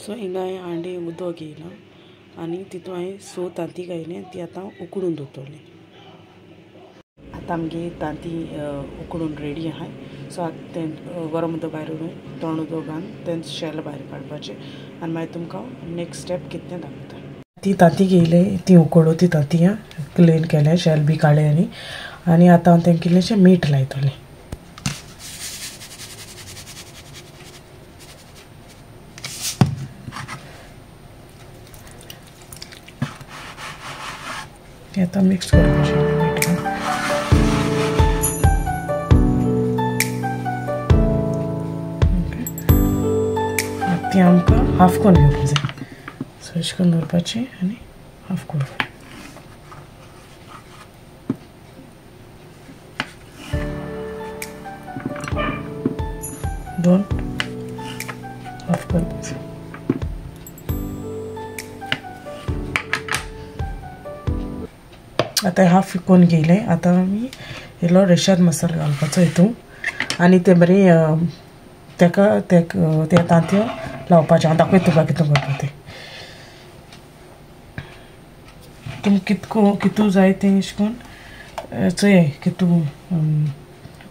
So हिंगा हांवें हांडी उदक घेयलां आनी तितून हांवें 6 तांती घायलें ती आतां उकडून दवरतलें. आतां आमगे तांती उकडून रेडी आहाय. सो आतां तें गरम उदक भायर उडोवन थंड उदक घालून तें शेल भायर काडपाचें आनी मागीर तुमकां नेक्स्ट स्टेप कितें तें दाखयता. ती तांती घेयले ती उकडून ती तांतयां क्लीन केलें, शेल बी काडलें आनी आतां हांव तेंकां इल्लेंशें मीठ लायतलें. आतां मिक्स करपाचें मीठ. ती आमकां हाफ करून घेवपाक जाय. सो अशें करून दवरपाचें आनी हाफ करपाचें. दोन हाफ करपाचें. आतां हाफ करून घेयलें. आतां आमी इल्लो रेशाद मसालो घालपाचो हितून आनी तें बरें तेका ते तांतयो लावपाचें. हांव दाखयता तुका कितें करता तें. तुमकां कितको कितू जाय तें अशें करून चोयाय कितू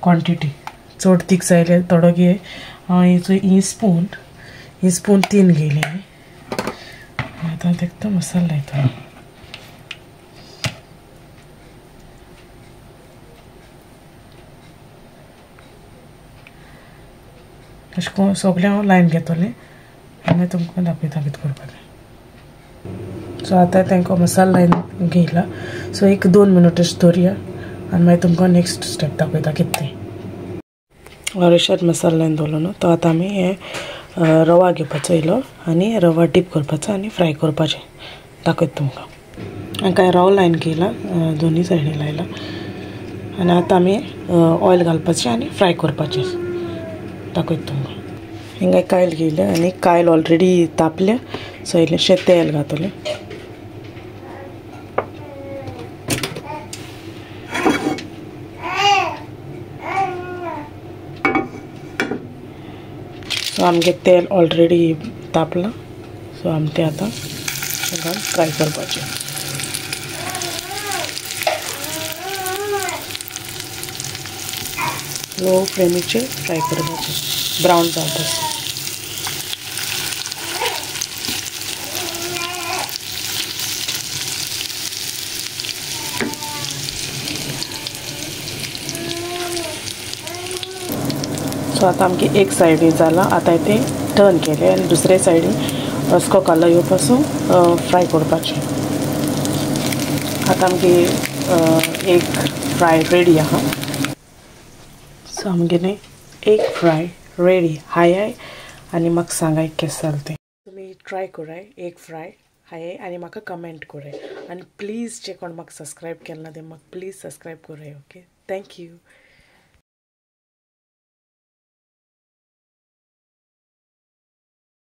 क्वॉन्टिटी. चड तीख जाय जाल्यार थोडो घे. हांव ही स्पून 3 घेयलें. आतां तेका मसालो लायता. अशें करून सगळें हांव लायन घेतलें आनी तुमकां दाखयता कितें करपाचें. सो आतां तांकां मसालो लायन घेयला. सो एक 2 मिनट अशें दवरया आनी मागीर तुमकां नेक्स्ट स्टेप दाखयता कितें तें. रेशाद मसालो लायन दवरलो न्हू तो आतां आमी हें रवा घेवपाचो इल्लो आनी रवा डीप करपाचो आनी फ्राय करपाचें दाखयता तुमकां. आनी कांय रवा लायन घेयला दोनूय सायडीन लायला आनी आतां आमी ऑयल घालपाचें आनी फ्राय करपाचें दाखयता तुमकां. हिंगा कायल घेयलें आनी कायल ऑलरेडी तापल्या. सो इल्लेंशें तेल घातलें. सो आमगे तेल ऑलरेडी तापलां. सो आमी तें आतां घालून फ्राय करपाचें. लो फ्लेमीचेर फ्राय करपाचें ब्रावन जावपाचें. सो आतां आमगे एक सायडीन जालां. आतां तें टर्न केलें आनी दुसरे सायडीन अस्को कलर येवपासून फ्राय करपाचें. आतां आमगे एक फ्राय रेडी आहा. सो आमगेलें एक फ्राय रेडी हाय आनी म्हाका सांगाय केस जालें तें. तुमी ट्राय कराय एक फ्राय हाय आनी म्हाका कमेंट कराय आनी प्लीज जे कोण म्हाका सबस्क्रायब केलें ना तें म्हाका प्लीज सबस्क्रायब कराय. Okay, thank you.